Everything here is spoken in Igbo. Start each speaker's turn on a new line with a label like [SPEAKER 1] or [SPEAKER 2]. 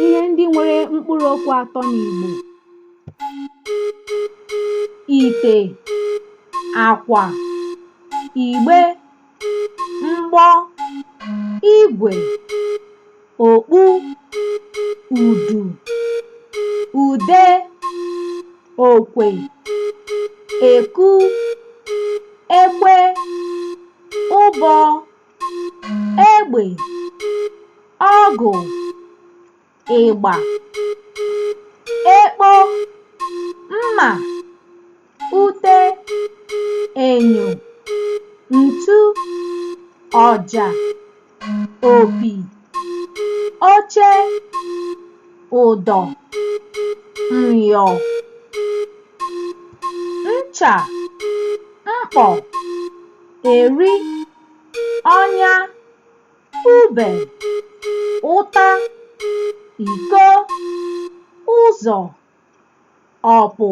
[SPEAKER 1] ihe ndị nwere mkpụrụokwu atọ n'Igbo. Ite, akwa, igbe, mgbọ, igwe, okpu, udu, ude, okwe, eku, ekwe, ụbọ, egbe, ọgụ, ịgba, ekpo, mma, ute, enyo, ntu, ọja, opi, oche, ụdọ, myọ, ncha, mkpọ, eri, ọnya, ube, ụta, iko, ụzọ, ọpụ.